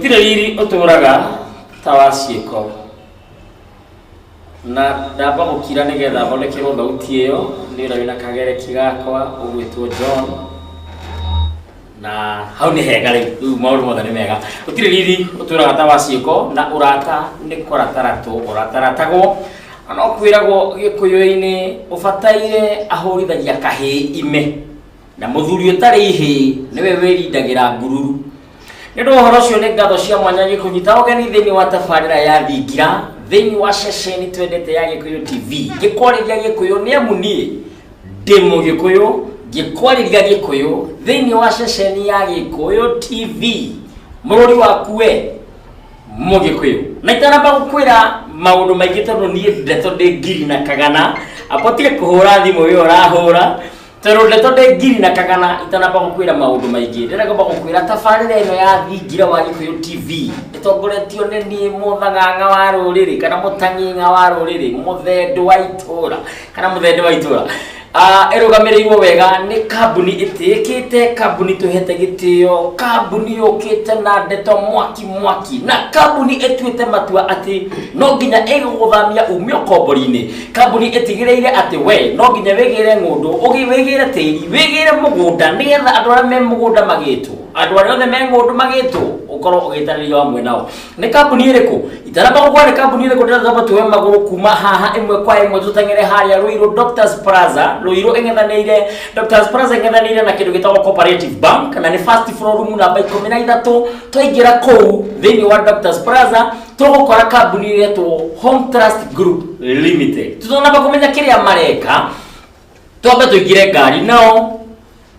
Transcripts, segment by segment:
Gũtirĩ riri ũtũraga ta wa ciĩko. Na ndamba gũkira nĩgetha thondekerwo thauti ĩyo nĩ ũrĩa wĩna kagereki gakwa ũgwĩtwo John. Na hau nĩ hega rĩu, rĩu maũndũ mothe nĩ mega. Gũtirĩ riri ũtũraga ta wa ciĩko na ũrata nĩ kũrataratwo ũrataratagwo. Na no kwĩragwo Gĩkũyũ-inĩ ũbataire ahũrithagia kahĩĩ ime. Na mũthuri ũtarĩ ihĩĩ nĩwe wĩrindagĩra ngururu. Nĩ ũndũ wa ũhoro ũcio nĩ ngatho cia mwanya gĩkũnyita ũgeni thĩinĩ wa tabarĩra ya Thingira thĩinĩ wa ceceni twendete ya Gĩkũyũ TV. Ngĩkwarĩria Gĩkũyũ nĩ amu niĩ ndĩ Mũgĩkũyũ, ngĩkwarĩria Gĩkũyũ thĩinĩ wa ceceni ya Gĩkũyũ TV. Mũrũri waku we Mũgĩkũyũ. Na itanamba gũkwĩra maũndũ maingĩ tondũ niĩ ndeto ndĩ ngiri na kagana, abotige kũhũra thimũ ĩyo ũrahũra. Tondũ ndeto ndĩ ngiri na kagana itanamba gũkwĩra maũndũ maingĩ, ndĩrenda kwamba gũkwĩra tabarĩra ĩno ya Thingira wa Gĩkũyũ TV ĩtongoretio nĩ niĩ mũthang'ang'a wa rũrĩrĩ kana mũtang'ing'a wa rũrĩrĩ, mũthendũ wa itũra kana mũthende wa itũra. Ĩrũgamĩrĩirwo wega nĩ kambuni ĩtĩĩkĩte, kambuni tũhete gĩtĩo, kambuni yũkĩte na ndeto mwaki mwaki, na kambuni ĩtuĩte matua atĩ no nginya ĩgũgũthamia ume ũkombori-inĩ. Kambuni ĩtigĩrĩire atĩ we no nginya wĩgĩre ng'ũndũ, wĩgĩre tĩri, wĩgĩre mũgũnda nĩgetha andũ arĩa me mũgũnda magĩtwo, andũ arĩa othe me ng'ũndũ magĩtwo, ũkorwo ũgĩtanĩrio hamwe nao. Nĩ kambuni ĩrĩkũ? Itanamba gũkwa nĩ kambuni ĩrĩkũ ndĩrenda tuoe magũrũ kuma haha ĩmwe kwa ĩmwe tũteng'ere harĩa Ruiru Doctors Plaza. Ruiru ĩng'ethanĩire, Doctors Plaza ĩng'ethanĩire na kĩndũ gĩtagwo Cooperative Bank na nĩ first floor room namba 13. Twaingĩra kũu thĩinĩ wa Doctors Plaza tũgũkora kambuni ĩretwo Home Trust Group Limited. Tũtanamba kũmenya kĩrĩa mareka, twambe tũingĩre ngari nao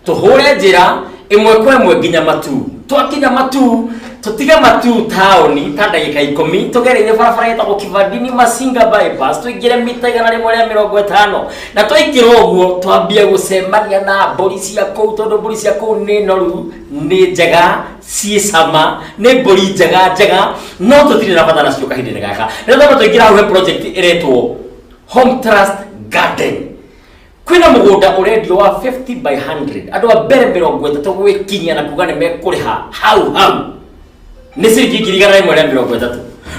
tũhũre njĩra ĩmwe kwa ĩmwe nginya Matuu. Twakinya Matuu, tũtige Matuu taũni ta ndagĩka 10, tũgereire barabara ĩtagwo Kivandini Masinga bypass, tũingĩre mita 150, na twaingĩra ũguo twambie gũcemania na mbũri cia kũu, tondũ mbũri cia kũu nĩ noru, nĩ njega, ciĩ cama, nĩ mbũri njega njega, no tũtirĩ na bata nacio kahinda-inĩ gaka. Rĩu twamba tũingĩre hau he project ĩretwo Home Trust Garden. Kwĩna mũgũnda ũrendio wa 50 by 100. Andũ a mbere 30 gwĩkinyia na kuga nĩ mekũrĩha hau hau nĩ ciringi 130,000.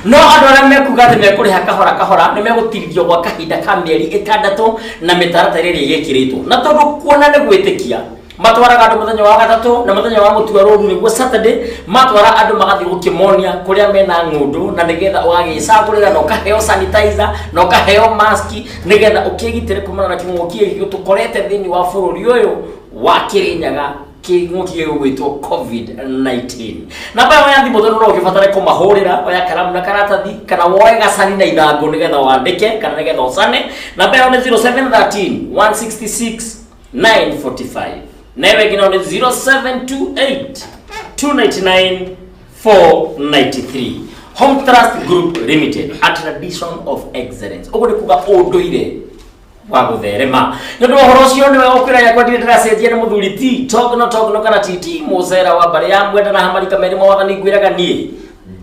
No andũ arĩa mekuga atĩ mekũrĩha kahora kahora nĩ megũtirithio gwa kahinda ka mĩeri 6 na mĩtaratara ĩrĩa ĩgĩkĩrĩtwo. Na tondũ kuona nĩ gwĩtĩkia, matwaraga andũ mũthenya wa gatatũ na mũthenya wa gũtua rũru nĩguo Saturday, matwara andũ magathiĩ gũkĩmonia kũrĩa mena ng'ũndũ, na nĩgetha ũgagĩcagũrĩra na ũkaheo sanitizer na ũkaheo mask nĩgetha ũkĩgitĩre kumana na kĩng'ũki gĩkĩ tũkorete thĩinĩ wa bũrũri ũyũ wa Kĩrĩnyaga, kĩng'ũki gĩgũgwĩtwo COVID-19. Namba ĩyo ya thimũ tondũ no ũgĩbatare kũmahũrĩra, oya karamu na karatathi kana woe gacani na ithangũ nĩgetha wandĩke kana nĩgetha ũcane. Namba ĩyo nĩ 0713 166 945. Na ĩyo ĩngĩ nayo nĩ 0728 299 493. Home Trust Group Limited, a tradition of excellence. Ũguo nĩ kuga ũndũire wa gũtherema. Nĩ ũndũ wa ũhoro ũcio nĩwe ũkwĩra yakwa ndirĩ ndĩracenjia nĩ mũthuri ti Togno Togno kana TT mũcera wa mbarĩ ya Mwenda na Hamarika merĩ mawathani ngwĩraga niĩ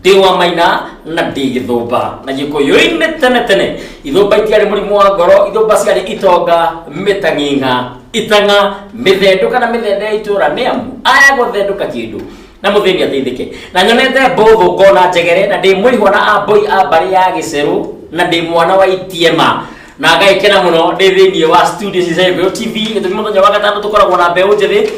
ndĩ wa maina na ndĩ gĩthũmba. Na Gĩkũyũ-inĩ tene tene ithũmba itiarĩ mũrimũ wa ngoro, ithũmba ciarĩ itonga, mĩtang'ing'a, itang'a, mĩthendũ kana mĩthende ya itũra, nĩ amu aya gũthendũka kĩndũ na mũthĩni ateithĩke. Na nyonete mbũthũ ngona njegere, na ndĩ mũihwa na ambũi a mbarĩ ya gĩcerũ, na ndĩ mwana wa itiema na ngagĩkena mũno ndĩ thĩinĩ wa studio cia Gĩkũyũ TV. Gĩtũmi mũthenya wa gatano tũkoragwo na mbeũ njĩthĩ.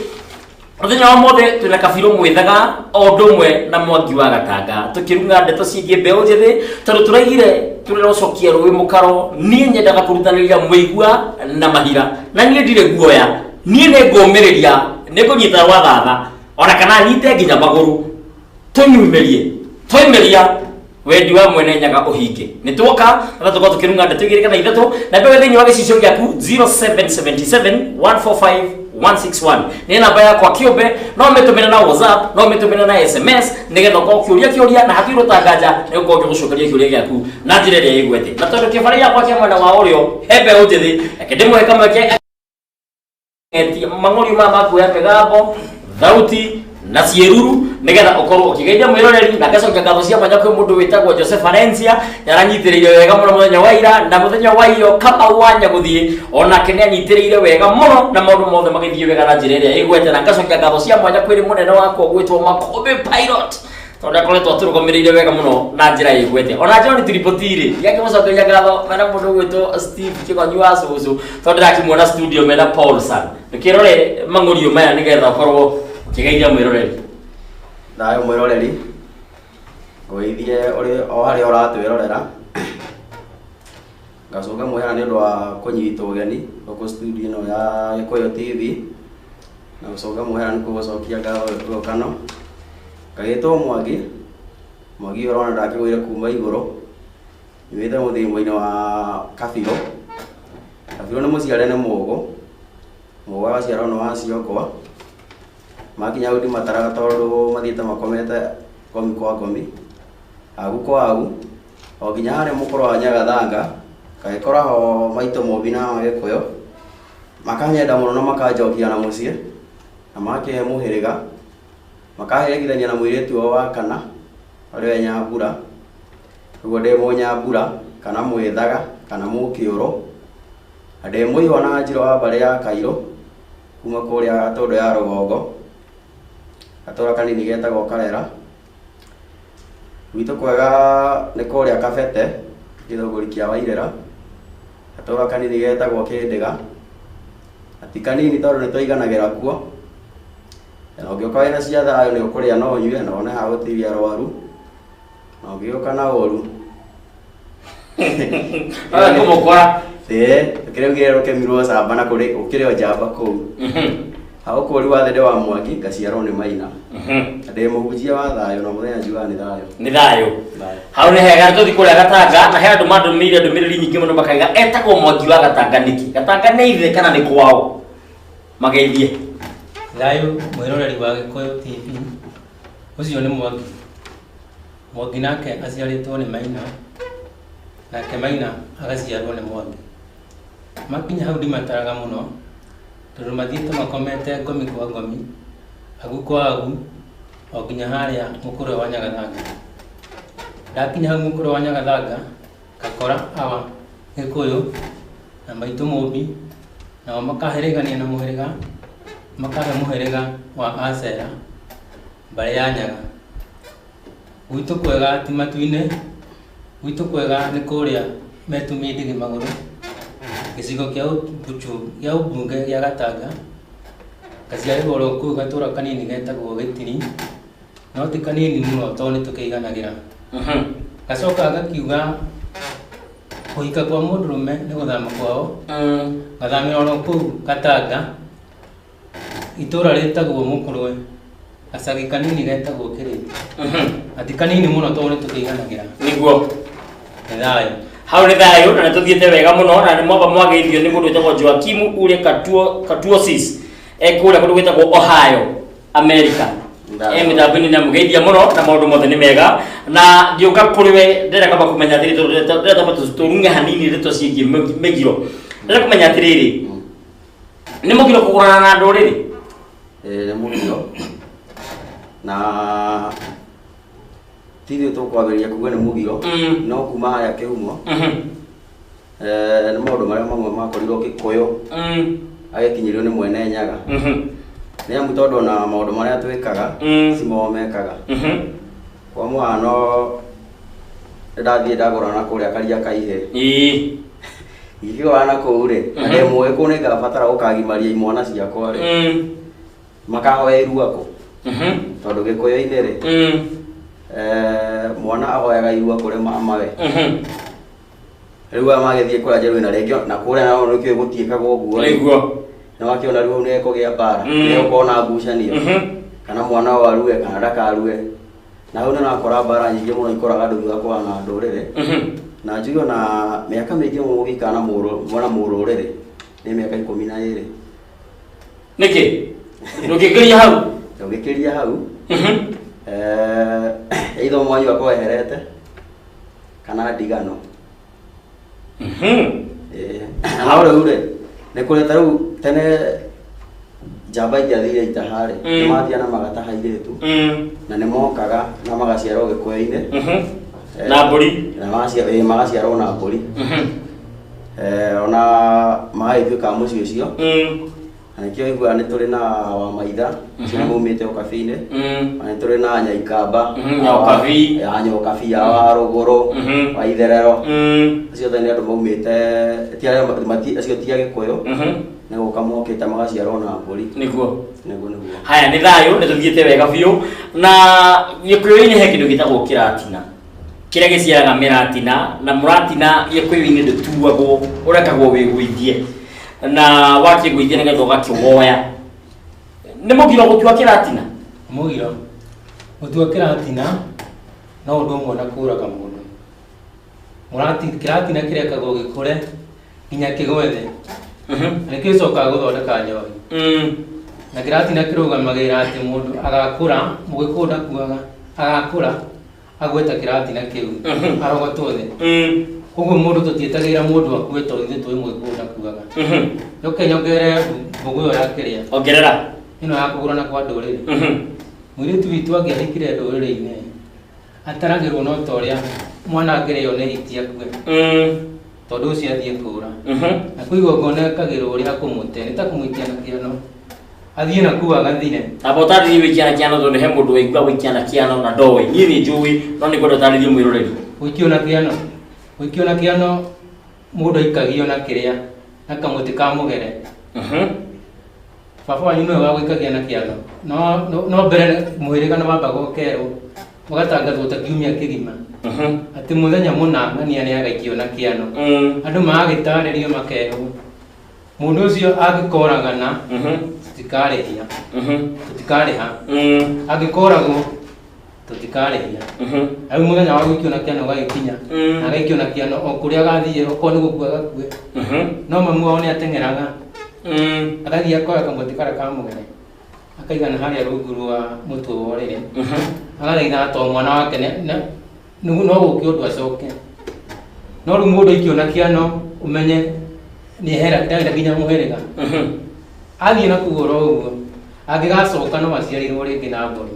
Mũthenya wa ũmũthĩ twĩna Kabirũ Mwĩthaga o ũndũ ũmwe na Mwangi wa Gatanga tũkĩrung'a ndeto ciĩgiĩ mbeũ njĩthĩ, tondũ tũraigire tũrĩrocokia rũĩ mũkaro. Niĩ nyendaga kũrutanĩria mũigua na mahira, na niĩ ndirĩ guoya, niĩ nĩ ngũmĩrĩria, nĩ ngũnyita rwa thatha ona kana nyite nginya magũrũ, tũnyumĩrie twaimĩria wendi wa mwene Nyaga ũhinge. Nĩ twoka na tũkorwo tũkĩrung'a ndeto igĩrĩ kana ithatũ na mbeũ thĩinĩ wa gĩcicio gĩaku. 0777 145 161 nĩ namba yakwa kĩũmbe, no mĩtũmĩre na WhatsApp, no mĩtũmĩre na SMS nĩgetha ũkorwo ũkĩũria kĩũria, na hatirĩ ũtanganja nĩ ũkorwo ũgĩgũcokeria kĩũria gĩaku na njĩra ĩrĩa ĩgwete. Na tondũ kĩbarĩ gĩakwa kĩa mwena wa ũrĩo he mbeũ njĩthĩ, reke ndĩmũhe kamweke mang'ũriũ maya makuoya mĩgambo, thauti na ciĩruru nĩgetha ũkorwo ũkĩgeithia mwĩroreri. Na ngacokia ngatho cia mwanya kwĩ mũndũ wĩtagwo Joseph Valencia, nĩaranyitĩrĩire wega mũno mũthenya wa ira na mũthenya wa iyo Kamau wa Nyagũthiĩ onake nĩanyitĩrĩire wega mũno na maũndũ mothe magĩthiĩ wega na njĩra ĩrĩa ĩgwete. Na ngacokia ngatho cia mwanya kwĩ mũnene wakwa gwĩtwo Makũmbĩ Pilot. Tondũ akoretwo atũrũgamĩrĩire wega mũno na njĩra ĩgwete. Ona John Tiripoti-rĩ, ndiakĩmũcokeria ngatho mena mũndũ ũgwĩtwo Steve Kĩgonyi wa cũcũ, tondũ ndĩrakĩmuona studio mena Paul San. Ndũkĩrore mang'ũrio maya nĩgetha ũkorwo ũkĩgeithia mwĩroreri. Thayũ mwĩroreri, ngũgeithie ũrĩ o harĩa ũratwĩrorera. Ngacoka mũhera nĩ ũndũ wa kũnyitwo ũgeni gũkũ studio ĩno ya Gĩkũyũ TV. Na gũcoka mũhera nĩ kũgũcokia ngatho Gĩkũyũ Kano. Ngagĩtwo Mwangi, Mwangi ũyũ ũrona ndakĩgũire kuma igũrũ. Nyumĩte mũthimo-inĩ wa Kabirũ. Kabirũ nĩ mũciare nĩ Mũgũ. Mũgũ agaciarwo nĩ Waciongwa. Makinya hau ndimataraga tondũ mathiĩte makomete ngomi kwa ngomi, agu kwa agu, o nginya harĩa mũkũrũ wa Nyagathanga, ngagĩkora ho maitũ Mũmbi na Gĩkũyũ, makanyenda mũno na makanjokia na mũciĩ, na makĩhe mũhĩrĩga, makahĩrĩgithania na mũirĩtu wao wa kana, ũrĩa we Nyambura, ũguo ndĩ mũnyambura, kana mwĩthaga, kana mũkĩũrũ, na ndĩ mũihwa na njirũ wa mbarĩ ya Kairũ, kuma kũrĩa Gatũndũ ya rũgongo, gatũra kanini getagwo Karera. Gwitũ kwega nĩ kũrĩa Kabete, gĩthũngũri kĩa Wairĩra, gatũra kanini getagwo Kĩndĩga, na ti kanini tondũ nĩ tũiganagĩra kuo, na ũngĩũka wĩna cia thayũ nĩ ũkũrĩa na ũnyue na wone ha gũtigia arwaru, na ũngĩũka na ũru Aya kũmũkora. Ĩĩ, kĩrĩa kĩrĩa rũkemirwo camba na kũrĩ ũkĩrĩ o njamba kũu. Ha ũkũri wa thĩ ndĩ wa Mwangi ngaciarwo nĩ Maina. Na ndĩ mũhunjia wa thayũ na mũthenya njugaga nĩ thayũ. Nĩ thayũ. Thayũ. Hau nĩ hega tũthi kũrĩa Gatanga na he andũ mandũmĩire ndũmĩrĩri nyingĩ mũno makaiga etagwo Mwangi wa Gatanga nĩkĩ? Gatanga nĩ ithe kana nĩ kwao? Mageithie. Thayũ mwĩroreri wa Gĩkũyũ TV, ũcio nĩ Mwangi. Mwangi nake aciarĩtwo nĩ Maina, nake Maina agaciarwo nĩ Mwangi. Makinya hau ndimataraga mũno, tondũ mathiĩte makomete ngomi kwa ngomi, agu kwa agu, o nginya harĩa mũkũrwe wa Nyagathanga. Ndakinya hau mũkũrwe wa Nyagathanga, ngakora awa Gĩkũyũ na maitũ Mũmbi, nao makahĩrĩgania na mũhĩrĩga, makahe mũhĩrĩga wa Acera, mbarĩ ya Nyaga. Gwitũ kwega ti matu-inĩ, gwitũ kwega nĩ kũrĩa metumie ndigi magũrũ, gĩcigo kĩa gĩa ũmbunge gĩa Gatanga, ngaciarĩrwo oro kũu gatũra kanini getagwo Gĩtiri, no ti kanini mũno tondũ nĩ tũkĩiganagĩra. Gacoka gakiuga kũhika kwa mũndũrũme nĩ gũthama kwao, ngathamĩra oro kũu Gatanga, itũra rĩtagwo Mũkũrwe, gacagi kanini getagwo Kĩrĩti. Na ti kanini mũno tondũ nĩ tũkĩiganagĩra. Nĩguo. Nĩ thayũ. Hau nĩ thayũ na nĩ tũthiĩte wega mũno na nĩ mwamba mwageithio nĩ mũndũ wĩtagwo Joakimu Ure Katuosis e kũrĩa kũndũ gwĩtagwo Ohio, America. Thayũ. E mĩtambo-inĩ nĩ amũgeithia mũno na maũndũ mothe nĩ mega na ngĩũka kũrĩ we ndĩrenda kwamba kũmenya atĩrĩrĩ tondũ ndĩrenda kwamba tũrung'e hanini ndeto ciĩgiĩ mĩgiro. Ndĩrenda kũmenya atĩrĩrĩ, nĩ mũgiro kũgũrana na ndũrĩrĩ? Ĩĩ nĩ mũgiro. Na ti ithuĩ tũkwambĩrĩria kuga nĩ mũgiro, no kuma harĩa kĩhumo, nĩ maũndũ marĩa mamwe makorirwo Gĩkũyũ agĩkinyĩrio nĩ mwene Nyaga. Nĩ amu tondũ ona maũndũ marĩa twĩkaga, ti mo mekaga. Kwa mũhano, nĩndathiĩ ndagũrana kũrĩa Karia ka Ihĩ. Ingĩkĩgũrana kũu rĩ, na ndĩ mũgĩkũyũ nĩ ngabatara gũkagimaria imwana ciakwa rĩ, makahoya irua kũ? Tondũ Gĩkũyũ-inĩ rĩ, mwana ahoyaga irua kũrĩ mamawe. Rĩu aya magĩthiĩ kũrĩa Njeruĩ na rĩngĩ na kũrĩa nao nĩkĩo gũtiĩkagwo ũguo rĩ. Nĩguo. Nĩ wakĩona rĩu hau nĩ hekũgĩa mbara, nĩ hegũkorwo na ngucanio, kana mwana ũyũ arue kana ndakarue. Na hau nĩ ũrakora mbara nyingĩ mũno ikoraga andũ thutha kũgana na ndũrĩrĩ. Na njuge ona mĩaka mĩingĩ mũno mũgĩikara na mwana mũrũrĩrĩ nĩ mĩaka 12. Nĩkĩ? Ndũngĩkĩria hau? Ndũngĩkĩria hau. Either mwanyu akorwo eherete kana ndigano. No rĩu rĩ, nĩ kũrĩ ta rĩu tene njamba ingĩathire itaha rĩ, nĩ mathiaga na magataha airĩtu, na nĩ mokaga na magaciarwo Gĩkũyũ-inĩ. Na mbũri. Na magaciarwo na mbũri. Ona magagĩtuĩka a mũciĩ ũcio. Na nĩkĩo iguaga nĩ tũrĩ na Wamaitha, acio nĩ maumĩte Ũkabi-inĩ. Na nĩ tũrĩ na Nyaikamba, Nyokabi. Ya Nyokabi, ya Warũgũrũ, wa Itherero. Acio othe nĩ andũ maumĩte, ti arĩa acio ti Agĩkũyũ, nĩ gũka mokĩte magaciarwo na mbũri. Nĩguo. Nĩguo nĩguo. Haya nĩ thayũ, nĩ tũthiĩte wega biũ. Na Gĩkũyũ-inĩ he kĩndũ gĩtagwo kĩratina, kĩrĩa gĩciaraga mĩratina, na mũratina Gĩkũyũ-inĩ ndũtuagwo, ũrekagwo wĩgũithie, na wakĩgũithia nĩgetha ũgakĩwoya. Nĩ mũgiro gũtua kĩratina? Mũgiro gũtua kĩratina no ũndũ ũmwe na kũraga mũndũ. Kĩratina kĩrekagwo gĩkũre nginya kĩgwe thĩ, na nĩkĩo gĩcokaga gũthondeka njohi. Na kĩratina kĩrũgamagĩrĩra atĩ mũndũ agakũra, mũgĩkũyũ ndakuaga, agakũra agweta kĩratina kĩu, arogotwo thĩ. Koguo mũndũ tũtiĩtagĩrĩra mũndũ akue tondũ ithuĩ tũĩ mũgĩkũyũ ndakuaga. Njoke nyongerere mbũgũ ĩyo ya kĩrĩa. Ongerera. Ĩno ya kũgũrana kwa ndũrĩrĩ. Mũirĩtu witũ angĩahikire ndũrĩrĩ-inĩ, ataragĩrwo no ta ũrĩa mwana angĩrĩo nĩ hiti akue. Tondũ ũcio athiĩ kũũra. Na kwĩ igongona ekagĩrwo rĩa kũmũte, nĩ ta kũmũikia na kĩano. Athiĩ na kũu agathire. Amba ũtarĩrie wĩikia na kĩano tondũ he mũndũ waigua gũikia na kĩano na ndoĩ. Niĩ nĩ njũĩ, no nĩ ngwenda ũtarĩrie mwĩroreri. Gũikio na kĩano. Gũikio na kĩano mũndũ aikagio na kĩrĩa, na kamũtĩ ka mũgere. Baba wanyu nĩwe wagũikagia na kĩano. No mbere mũhĩrĩga nĩ wambaga ũkerwo, ũgatangathwo ta kiumia kĩgima. Atĩ mũthenya mũna ng'ania nĩ agaikio na kĩano. Andũ magagĩtarĩrio makerwo. Mũndũ ũcio angĩkoragana, tũtikarĩhia. Tũtikarĩha. Angĩkoragwo, tũtikarĩhia. Rĩu mũthenya wa gũikio na kĩano ũgagĩkinya. Na agaikio na kĩano o kũrĩa agathiĩ, okorwo nĩ gũkua agakue. No mamu wao nĩ ateng'eraga. Agathiĩ akoya kamũtĩ karĩa ka mũgere. Akaigana harĩa rungu rwa mũtwe wa ũrĩrĩ. Agathaitha to mwana wake no gũke ũndũ acoke. No rĩu mũndũ aikio na kĩano ũmenye nĩ hera ndagĩra nginya mũhĩrĩga. Athiĩ na kũu oro ũguo, angĩgacoka no aciarirwo rĩngĩ na mbũri.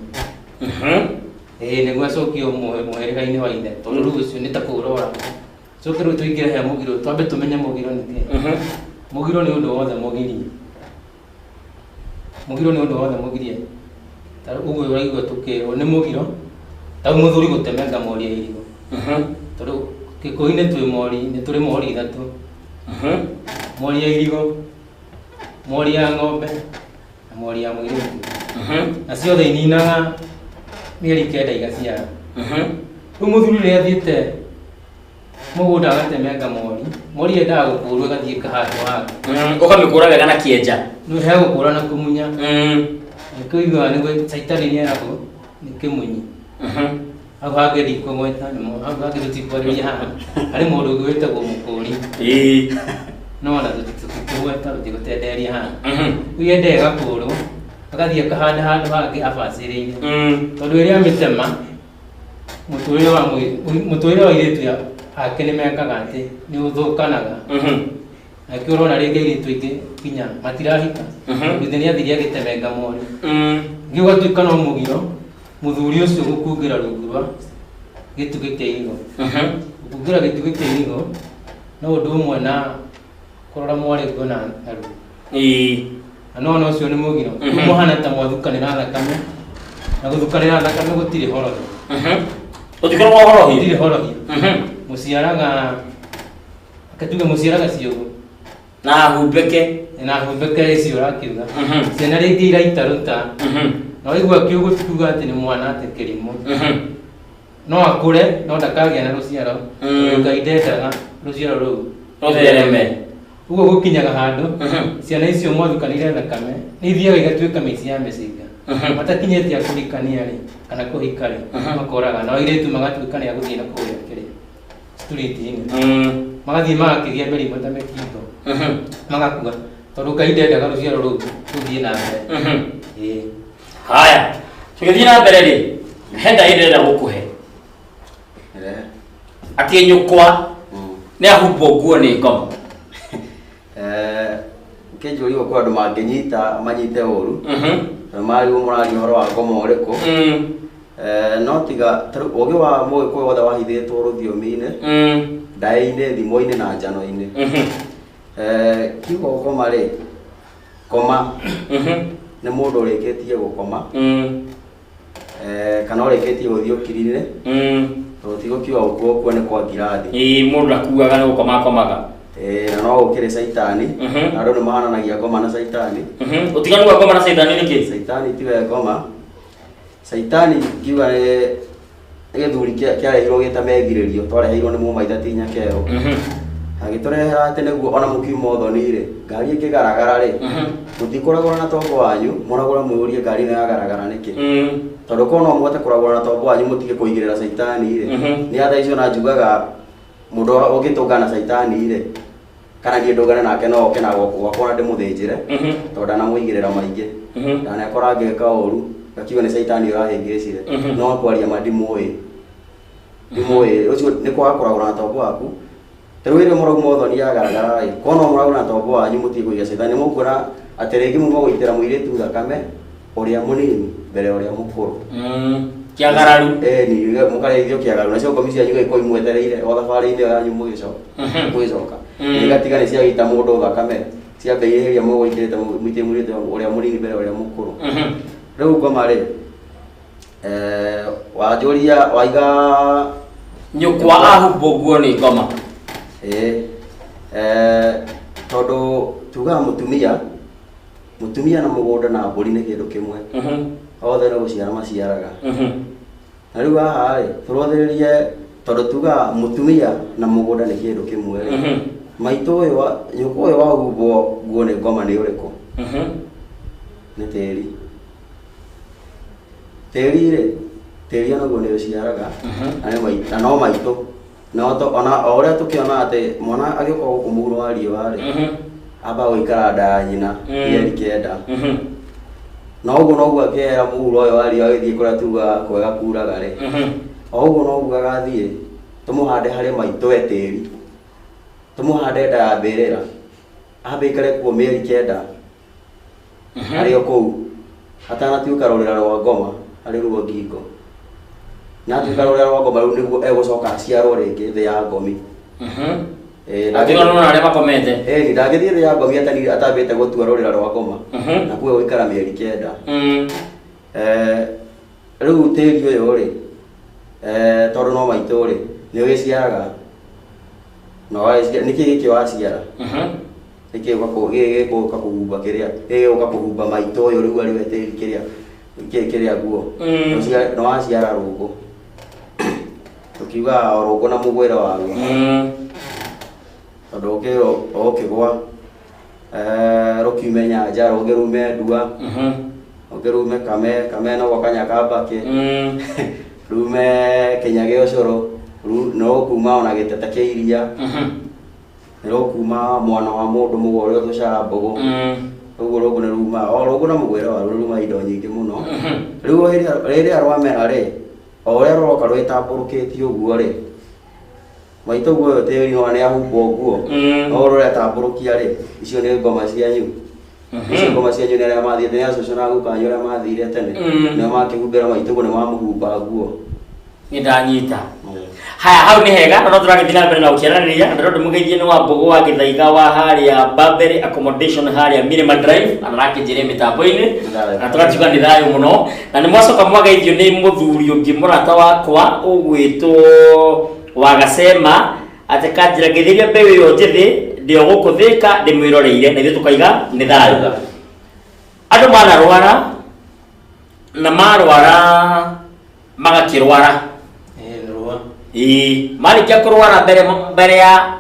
Ĩĩ nĩguo acokio mũhĩrĩga-inĩ wa ithe, tondũ rĩu ũcio nĩ ta kũũrora. Coke rĩu tũingĩre he mũgiro, twambe tũmenye mũgiro nĩ kĩĩ. Mũgiro nĩ ũndũ wothe mũgirie. Mũgiro nĩ ũndũ wothe mũgirie. Ta ũguo ũraigua tũkĩrwo nĩ mũgiro, ta mũthuri gũtemenga mori ya irigũ. Tondũ Gĩkũyũ-inĩ twĩ mori, nĩ tũrĩ mori ithatũ. Mori ya irigũ, mori ya ng'ombe, na mori ya mũirĩtu. Na ciothe ininaga mĩeri 9 igaciara. Rĩu mũthuri rĩrĩa athiĩte mũgũnda agatemenga mori, mori yendaga gũkũrwo ĩgathiĩ ĩkahandwo handũ. Ũkamĩkũra wega na kĩenja. Nĩ he gũkũra na kũmunya. Nĩkĩo ũiguaga nĩguo caitani nĩeragwo nĩ kĩmunyi. Hau hangĩ ndikũgweta, hau hangĩ tũtikwarĩria haha. Harĩ mũndũ ũngĩ wĩtagwo mũkũri. No ona tũtikũgweta, tũtigũtenderia haha. Rĩu yendaga ĩgakũrwo, agathiĩ akahanda handũ hangĩ abacĩrĩire. Tondũ ĩrĩa amĩtema, mũtũrĩre wa airĩtu ake nĩ mekaga atĩ nĩ ũthũkanaga. Na nĩkĩo ũrona rĩngĩ airĩtu aingĩ nginya matirahika. Tondũ ithe nĩ athire agĩtemenga mori. Ningĩ ũgatuĩka no mũgiro, mũthuri ũcio gũkungĩra rungu rwa gĩtugĩ kĩa irigũ. Gũkungĩra gĩtugĩ kĩa irigũ no ũndũ ũmwe na kũrora mwarĩ nguo na ruo. Na no ũcio nĩ mũgiro. Mũhana ta mwathukanĩra thakame, na gũthukanĩra thakame gũtirĩ horohio. Gũtikoragwo horohio? Gũtirĩ horohio. Mũciaraga, reke tuge mũciaraga ciũgũ. Na humbĩke. Na humbĩke icio ũrakiuga. Ciana rĩngĩ iraitarũta. Na waigua kiũgũ ti kuga atĩ nĩ mwana atĩ kĩrimũ. No akũre, no ndakagĩa na rũciaro. Tondũ Ngai ndendaga rũciaro rũu rũthereme. Ũguo gũkinyaga handũ, ciana icio mwathukanĩire thakame, nĩ ithiaga igatuĩka mĩici ya mĩcinga. Matakinyĩtie a kũhikania rĩ, kana kũhika rĩ, makoraga. Nao airĩtu magatuĩka nĩ a gũthiĩ na kũrĩa kĩrĩa street-inĩ. Magathiĩ magakĩgĩa mĩrimũ ta mĩkingo. Magakua. Tondũ Ngai ndendaga rũciaro rũu rũthiĩ na mbere. Ĩĩ. Haya, tũgĩthiĩ na mbere rĩ, he ndaĩ ndĩrenda gũkũhe. Atĩ nyũkwa nĩ ahumbwo nguo nĩ ngoma. Kĩnjũrio kwa andũ mangĩnyita manyite ũru. Tondũ marigwo mũraria ũhoro wa ngoma ũrĩkũ. No tiga tarĩu ũgĩ wa mũgĩkũyũ wothe wahithĩtwo rũthiomi-inĩ, ndaĩ-inĩ, thimo-inĩ na njano-inĩ. Kiugo ngoma rĩ, Koma nĩ mũndũ ũrĩkĩtie gũkoma kana ũrĩkĩtie gũthiĩ ũkirire tondũ ti gũkiuga gũkua ũkua nĩ kwa ngirathi. Ĩĩ mũndũ akuaga nĩ gũkoma akomaga. Na no gũkĩrĩ caitani na andũ nĩ mahananagia ngoma na caitani. Ũtiganu wa ngoma na caitani nĩ kĩ? Caitani tiwe ngoma. Caitani ngiuga nĩ gĩthuri kĩarehirwo gĩta megirĩrio twareheirwo nĩ mũmaitha ti nyakerũ. Agĩtũrehera atĩ nĩguo ona mũkiuma ũthoni rĩ ngari ĩkĩgaragara rĩ mũtikũragũra na tombo wanyu mũragũra mwĩũrie ngari ĩno yagaragara nĩkĩ. Tondũ korwo no mũhote kũragũra na tombo wanyu mũtige kũigĩrĩra caitani rĩ nĩ atha icio na njugaga mũndũ ũngĩtũngana na caitani rĩ kana niĩ ndũngane nake no oke na gwakwa na ndĩmũthĩnjĩre tondũ ndanamũigĩrĩra maingĩ ndanekora ngĩka ũru ngakiuga nĩ caitani ũrahĩngĩcire no kwaria ma ndimũĩ ũcio nĩ kwaga kũragũra na tombo waku. Rĩu rĩrĩa mũrauma ũthoni yagaragara rĩ korwo no mũragũra na tombo wanyu mũtige kũiga caitani mũkuona atĩ rĩngĩ muma gũitĩra mũirĩtu thakame ũrĩa mũnini mbere ya ũrĩa mũkũrũ. Kĩagararu. Ni mũkarĩithio kĩagararu nacio ngomi cianyu igagĩkorwo imwetereire o thabarĩ-inĩ ĩyo yanyu mũgĩcoka. Igatiga nĩ ciagĩita mũndũ thakame ciambĩrĩria mũgũitĩrĩte mũitĩrĩte mũirĩtu ũrĩa mũnini mbere ya ũrĩa mũkũrũ. Rĩu ngoma rĩ wanjũria waiga nyũkwa ahumbwo nguo nĩ ngoma. Tondũ tugaga mũtumia na mũgũnda na mbũri nĩ kĩndũ kĩmwe. Othe nĩ gũciara maciaraga. Na rĩu haha rĩ tũrothĩrĩrie tondũ tugaga mũtumia na mũgũnda nĩ kĩndũ kĩmwe rĩ. Maitũ ũyũ wa nyũkwa ũyũ wahumbwo nguo nĩ ngoma nĩ ũrĩkũ? Nĩ tĩri. Tĩri rĩ tĩri onaguo nĩ ũciaraga na no maitũ. No ona o ũrĩa tũkĩona atĩ mwana agĩũka gũkũ mũhuro wa riũa rĩ amba gũikara nda ya nyina mĩeri 9. Na ũguo noguo akĩehera mũhuro ũyũ wa riũa agĩthiĩ kũrĩa tugaga kwega kuraga rĩ o ũguo noguo agathiĩ tũmũhande harĩ maitũ e tĩri tũmũhande nda ya mbĩrĩra ambe aikare kuo mĩeri 9 arĩ o kũu atanatuĩka rũrĩra rwa ngoma arĩ ruo ngingo. Na atuĩka rũrĩra rwa ngoma rĩu nĩguo egũcoka aciarwo rĩngĩ thĩ ya ngomi. Atigana na arĩa makomete. Ndangĩthiĩ thĩ ya ngomi atambĩte gũtua rũrĩra rwa ngoma na kuo gũikara mĩeri 9. Rĩu tĩri ũyũ rĩ tondũ no maitũ rĩ nĩ ũgĩciaraga na nĩkĩ gĩkĩ waciara nĩkĩ gĩgũka kũhumba kĩrĩa gĩgũka kũhumba maitũ ũyũ rĩu arĩ we tĩri kĩrĩa kĩrĩa nguo nĩ waciara rũngũ tũkiugaga o rũngũ na mũgwĩre waruo tondũ ũkĩgwa rũkiume nyanja rũngĩ rume ndua rũngĩ rume kame no gwaka kambakĩ rume kĩnya gĩa ũcũrũ no rũkuma ona gĩtete kĩa iria nĩ rũkuma mwana wa mũndũ mũgũ ũrĩa ũtũcaga mbũgũ ũguo rũngũ nĩ rumaga o rũngũ na mũgwĩre waruo rumaga indo nyingĩ mũno. Rĩu rĩrĩa rwamera rĩ o ũrĩa rũroka rwĩtambũrũkĩtie ũguo rĩ maitũ guo ũyũ tĩri no nĩ ahumbwo nguo no rũretambũrũkia rĩ icio nĩ ngoma cianyu. Icio ngoma cianyu nĩ arĩa mathiĩte nĩ acũcũ na guka wanyu arĩa mathire tene nĩo makĩhumbĩra maitũ guo nĩ mamũhumba nguo. Nĩ ndanyita. Haya hau nĩ hega no tũragĩthiĩ na mbere na gũkĩaranĩria na ndĩrona ndĩmũgeithie nĩ wa Mbũgũ wa Gĩthaiga wa harĩa Burberry accommodation harĩa Mirema Drive arakĩnjĩra mĩtambo-inĩ na tũgakiuga nĩ thayũ mũno na nĩ mwacoka mwageithio nĩ mũthuri ũngĩ mũrata wakwa ũgwĩtwo Wagacema atĩ kanjĩra ngĩthĩria mbeũ ĩyo njĩthĩ ndĩ o gũkũ Thĩka ndĩmwĩroreire na ithuĩ tũkaiga nĩ thayũ. Andũ manarwara na marwara magakĩrwara. Ĩĩ marĩkia kũrwara mbere ya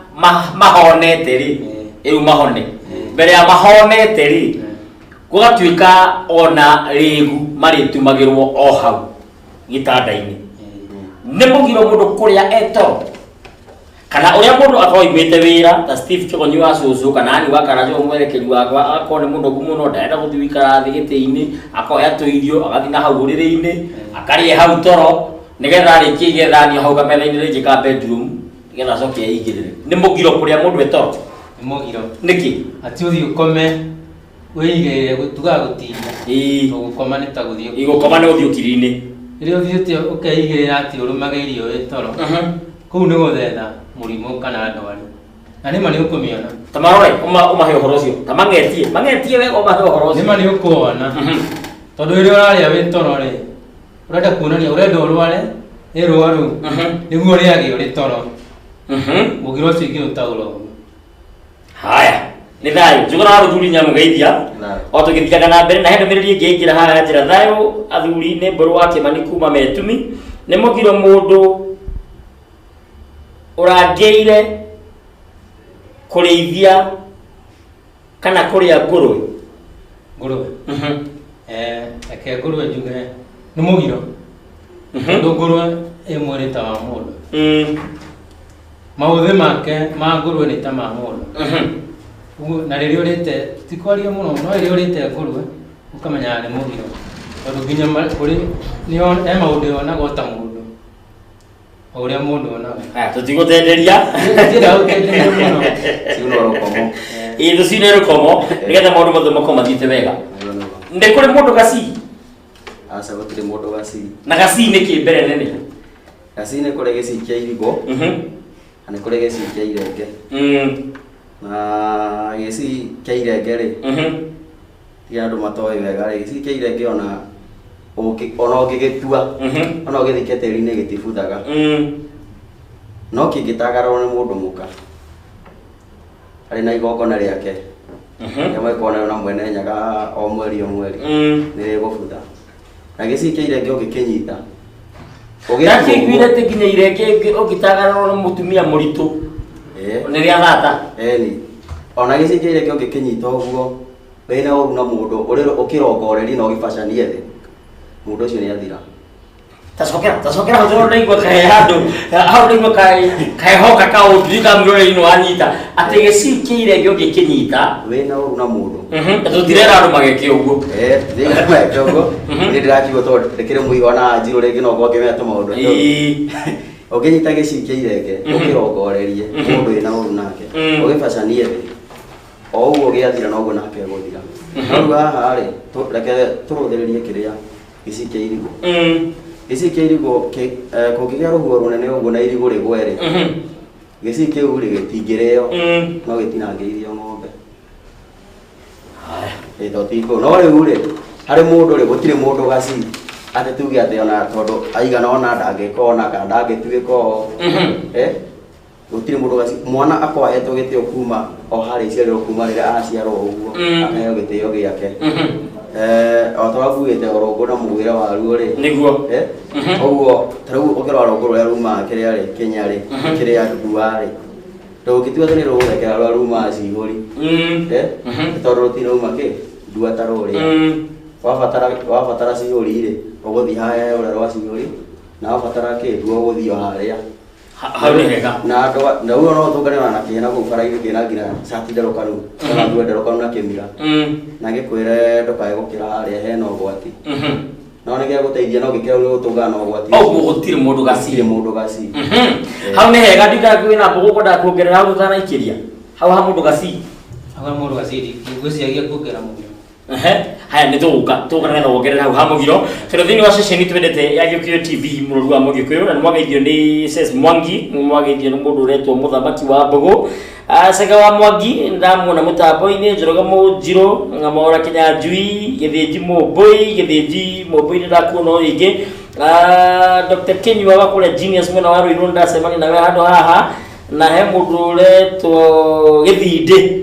mahonete rĩ rĩu mahone mbere ya mahonete rĩ gũgatuĩka ona rĩgu marĩtumagĩrwo o hau gĩtanda-inĩ. Nĩ mũgiro mũndũ kũrĩa etoro kana ũrĩa mũndũ akorwo oimĩte wĩra ta Steve Kĩgonyi wa cũcũ kana Ann wa Karanja mwerekeri wakwa agakorwo nĩ mũnogu mũno ndarenda gũthiĩ gũikara thĩ gĩtĩ-inĩ akoya tũirio agathiĩ na hau ũrĩrĩ-inĩ akarĩa hau toro nĩgetha arĩkie igethanio hau kametha-inĩ rĩngĩ ka bedroom nĩgetha acoke eigĩrĩre. Nĩ mũgiro kũrĩa mũndũ etoro? Nĩ mũgiro. Nĩkĩ? Atĩ ũthiĩ ũkome wĩigĩrĩre tugaga gũtinda. Gũkoma nĩ ta gũthiĩ. Gũkoma nĩ gũthiĩ ũkiri-inĩ. Rĩrĩa ũthiĩte ũkeigĩrĩra atĩ ũrũmage irio wĩ toro kũu nĩ gũthetha mũrimũ kana ndwari. Na nĩma nĩ ũkũmĩona. Ta marore ũmahe ũhoro ũcio. Ta mang'etie. Mang'etie wega ũmahe ũhoro ũcio. Nĩma nĩ ũkuona. Tondũ rĩrĩa ũrarĩa wĩ toro rĩ, ũrenda kuonania ũrenda ũrware, ĩ rũaru. Nĩguo ũrĩage ũrĩ toro. Mũgiro ũcio ingĩũtaũra ũguo. Haya, nĩ thayũ. Njũgũna wa rũthuri nyamũgeithia. Thayũ. O tũgĩthiaga na mbere na he ndũmĩrĩri ĩngĩ yaingĩra haha ya njĩra thayũ athuri nĩ mbũrũ wa Kĩmani kuma Metumi. Nĩ mũgiro mũndũ ũrangĩire kũrĩithia kana kũrĩa ngũrwe. Ngũrwe. Reke ngũrwe njuge nĩ mũgiro. Tondũ ngũrwe ĩ mwĩrĩ ta wa mũndũ. Maũthĩ make ma ngũrwe nĩ ta ma mũndũ. Ũguo na rĩrĩa ũrĩte, ti kwaria mũno, no rĩrĩa ũrĩte ngũrwe ũkamenyaga nĩ mũgiro. Tondũ nginya kũrĩ he maũndũ yonaga o ta mũndũ. O ũrĩa mũndũ onaga. Haya, tũtigũtenderia. Ndiendaga gũtenderia mũno. Ciuno rũkomo. Ĩĩ tũcine rũkomo nĩgetha maũndũ mothe makorwo mathiĩte wega. Nĩ kũrĩ mũndũ gacii? Aca gũtirĩ mũndũ gacii. Na gacii nĩ kĩ mbere nene? Gacii nĩ kũrĩ gĩcii kĩa irigũ. Na nĩ kũrĩ gĩcii kĩa irenge. Na gĩcii kĩa irenge rĩ, tiga andũ matoĩ wega rĩ, gĩcii kĩa irenge ona ona ũngĩgĩtua, ona ũgĩthike tĩri-inĩ gĩtibuthaga. No kĩngĩtagararwo nĩ mũndũ mũka, arĩ na igongona rĩake, rĩrĩa magĩkorwo narĩo na mwene nyaga o mweri o mweri, nĩ rĩgũbutha. Na gĩcii kĩa irenge ũngĩkĩnyita, ũgĩtua Ndakĩiguire ũguo. atĩ nginya irenge ũngĩtagararwo nĩ mũtumia mũritũ, nĩ rĩa thata. Ĩni. Ona gĩcii kĩa irenge ũngĩkĩnyita ũguo, wĩna ũru na mũndũ, ũkĩrongorerie na ũgĩbacanie thĩ, mũndũ ũcio nĩ athira. Tacokera hau tondũ ndaigua kahe handũ, hau ndaigua kahehoka kaũndũ, ndiũĩ kana mwĩroreri nĩ wanyita, atĩ gĩcii kĩa irenge ũngĩkĩnyita, Wĩna ũru na mũndũ. Na tũtirera andũ mageke ũguo. Tũtirera andũ mageke ũguo. Niĩ ndĩrakiuga tondũ ndĩkĩrĩ mũigua na njirũ rĩngĩ no ngorwo ngĩmenya tũmaũndũ tũu. Ũngĩnyita gĩcii kĩa irenge, ũkĩrongorerie, mũndũ wĩna ũru nake, ũgĩbacanie thĩ, o ũguo gĩathira noguo nake egũthira. No rĩu haha rĩ, reke tũrũthĩrĩrie kĩrĩa gĩcii kĩa irigũ. Gĩcii kĩa irigũ kũngĩgĩa rũhuho rũnene ũguo na irigũ rĩgwe rĩ, gĩcii kĩu rĩ gĩtingĩrĩo, no gĩtinangĩirio ng'ombe. Haya. Ĩ, to ti kũu. No rĩu rĩ, harĩ mũndũ rĩ, gũtirĩ mũndũ gacii atĩ tuge atĩ ona tondũ aigana ona ndangĩka ona kana ndangĩtuĩka ũũ. Gũtirĩ mũndũ gacii. Mwana akorwo ahetwo gĩtĩo kuma o harĩa iciarĩrwo kuma rĩrĩa aciarwo ũguo, akaheo gĩtĩo gĩake. O ta ũrĩa ngugĩte ũrũngũ na mũgwĩre waruo rĩ. Nĩguo. Ũguo, ta rĩu ũkĩrora rũngũ rũrĩa rumaga kĩrĩa rĩ, Kenya rĩ, kĩrĩa ndua rĩ. Ndũngĩtua atĩ nĩ rũgũthekera rũrĩa rumaga cihũri. Tondũ rũtinauma kĩ? Ndua ta rũrĩa. Wabatara cihũri rĩ, ũgũthiĩ harĩa rũrĩa rwa cihũri, na wabatara kĩ? Ndua ũgũthiĩ o harĩa. Hau nĩ hega. Na andũ a-, na ũguo no ũtũngane ona na kĩhena kũu bara-inĩ kĩna nginya cati nderũkanu, kana nguo nderũkanu na kĩmira. Na gĩkwĩre ndũkae gũkĩra harĩa hena ũgwati. No nĩ gĩagũteithia, no gĩkĩra nĩ gũtũngana na ũgwati. Ũguo gũtirĩ mũndũ gacii. Gũtirĩ mũndũ gacii. Hau nĩ hega, ndikaga kwĩna mbũgũ kwendaga kuongerera hau ũtanaikĩria. Hau ha mũndũ gacii. Hau ha mũndũ gacii, ngwĩciria kuongerera mũgiro. Haya nĩ tũgũka nĩgetha wongerere hau ha mũgiro. Tondũ thĩinĩ wa ceceni twendete ya Gĩkũyũ TV mũrũri wa Mũgĩkũyũ, na nĩ mwageithio nĩ Ses Mwangi, nĩ mwageithio nĩ mũndũ ũretwo mũthamaki wa mbũgũ. Cega wa Mwangi ndamuona mũtambo-inĩ, Njoroge Mũnjirũ, Ng'amora Kĩnyanjui, Gĩthĩnji Mũmbũi, Gĩthĩnji Mũmbũi nĩ ndakuona o rĩngĩ. Dr. Kinyua wa kũrĩa Genius mwena wa Ruiru ndacemania nawe handũ haha, na he mũndũ ũretwo Gĩthindĩ.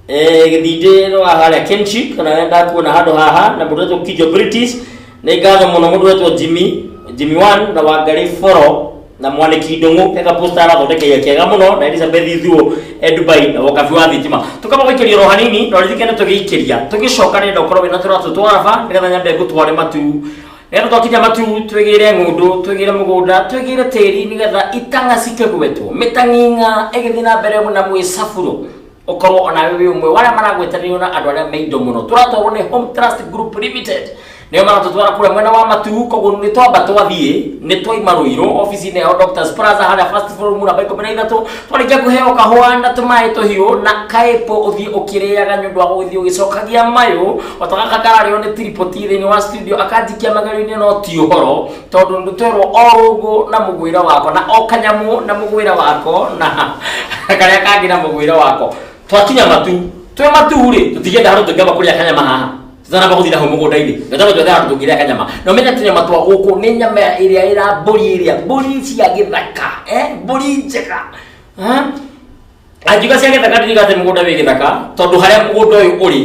Gĩthindĩ no harĩa Kenchi, kana we ndakuona handũ haha, na mũndũ ũretwo Kijo British. Nĩ ngatho mũno mũndũ ũretwo Jimmy, Jimmy One na Wangari Foro na Mwaniki Ndung'u, kega poster arathondekeire kega mũno, na Elizabeth Ithuo e Dubai na wokabi wa thitima. Tukamba gũikĩria oro hanini, na ũririkane tũgĩikĩria, tũgĩcoka nĩ ũkorwo wĩna tũratũ twa raba, nĩgetha nyambe ngũtware matu. Nĩgetha twakinya matu, twĩgĩre ng'ũndũ, twĩgĩre mũgũnda, twĩgĩre tĩri, nĩgetha itang'a cikĩgwetwo, mĩtang'ing'a ĩgĩthiĩ na mbere na mwĩcaburo. Ũkorwo ona wewe wĩ ũmwe wa arĩa maragwetanĩrio na andũ arĩa me indo mũno. Tũratwarwo nĩ Home Trust Group Limited. Nĩo maratũtwara kũrĩa mwena wa Matuu. Koguo nĩ twamba twathiĩ, nĩ twaima Rũirũ obici-inĩ yao Doctors Plaza harĩa first floor room namba 13. Twarĩkia kũheo kahũa na tũmaĩ tũhiũ na kaĩpũ, ũthiĩ ũkĩrĩaga nĩ ũndũ wa gũgĩthiĩ ũgĩcokagia mayũ o ta gaka kararĩo nĩ Tripoti thĩinĩ wa studio akanjikia magerio-inĩ. No ti ũhoro, tondũ nĩ twerwo o rũngũ na mũgwĩre wako na o kanyamũ na mũgwĩre wako na karĩa kangĩ na mũgwĩre wako. Twakinya Matu, twĩ Matu rĩ, tũtingĩenda handũ tũngĩamba kũrĩa kanyama haha tũtanamba gũthiĩ naho mũgũnda-inĩ. Gatamba twethe handũ tũngĩrĩa kanyama na ũmenye tũnyama twa gũkũ nĩ nyama ĩrĩa ĩra mbũri, ĩrĩa mbũri cia gĩthaka, mbũri njega. Ha? Angiuga cia gĩthaka, ndiriga atĩ mũgũnda wĩ gĩthaka, tondũ harĩa mũgũnda ũyũ ũrĩ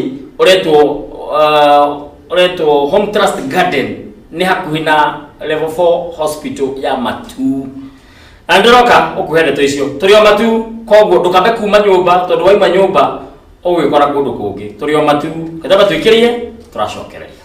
ũretwo Home Trust Garden, nĩ hakuhĩ na level 4 hospital ya Matuu. Na ndĩroka ũkũhe ndeto icio tũrĩ o Matuu, koguo ndũkambe kuma nyũmba, tondũ waima nyũmba ũgwĩkora kũndũ kũngĩ. Tũrĩ o Matuu, gatamba twĩkĩrie tũracokereria.